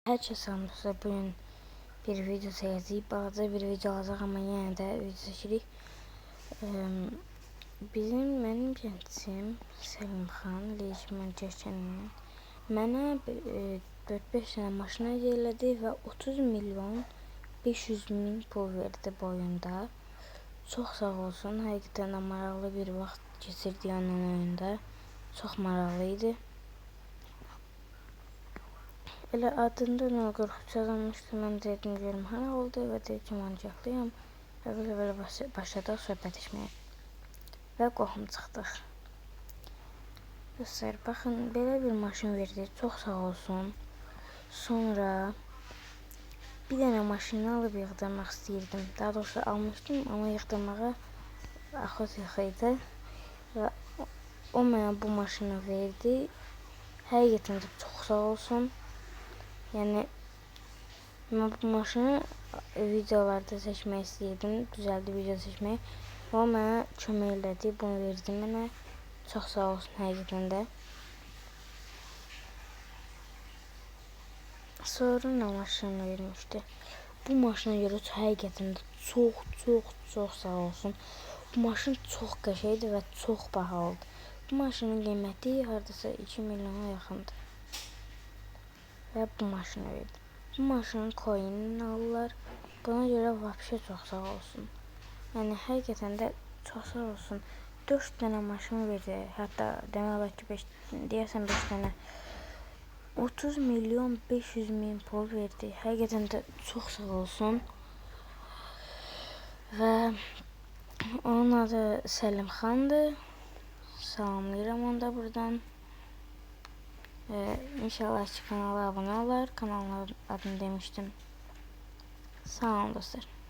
Hər kəs salam dostlar, bugün bir video çəkəcəyik. Balaca bir video olacaq, amma yenə də video çəkirik. Mənim gəncim Səlimxan, Leyşman Cəşənin mənə 4-5 dənə maşın hədiyyə elədi və 30 milyon 500 min pul verdi bu oyunda. Çox sağ olsun, həqiqətən də maraqlı bir vaxt keçirdik onun oyunda. Çox maraqlı idi. Elə adında 043 yazılmışdı. Mən dedim görüm hara oldu və dedi ki, mancaqlıyam. Və belə-belə başladıq söhbət etməyə. Və qohum çıxdıq. Dostlar, baxın, belə bir maşın verdi. Çox sağ olsun. Sonra bir dənə maşını alıb yığdırmaq istəyirdim. Daha doğrusu almışdım, amma yığdırmağa axot yox idi. Və o mənə bu maşını verdi. Həqiqətən də çox sağ olsun. Yəni mən bu maşını videolarda çəkmək istəyirdim, düzəldi video çəkməyi. O mənə kömək elədi, bunu verdi mənə. Çox sağ olsun həqiqətən də. Sonra nə maşını vermişdi? Bu maşına görə həqiqətən də çox sağ olsun. Bu maşın çox qəşəngdir və çox bahalıdır. Bu maşının qiyməti hardasa 2 milyona yaxındır. Və bu maşını verdi. Bu maşının coinini alırlar. Buna görə vapşe çox sağ olsun. Yəni həqiqətən də çox sağ olsun. 4 dənə maşın verdi. Hətta demək olar ki 5, deyəsən 5 dənə. 30 milyon 500 min pul verdi. Həqiqətən də çox sağ olsun. Və onun adı Səlimxandır. Salamlayıram onu da buradan. İnşallah ki kanala abone olar. Kanalın adını demiştim. Sağ olun dostlar.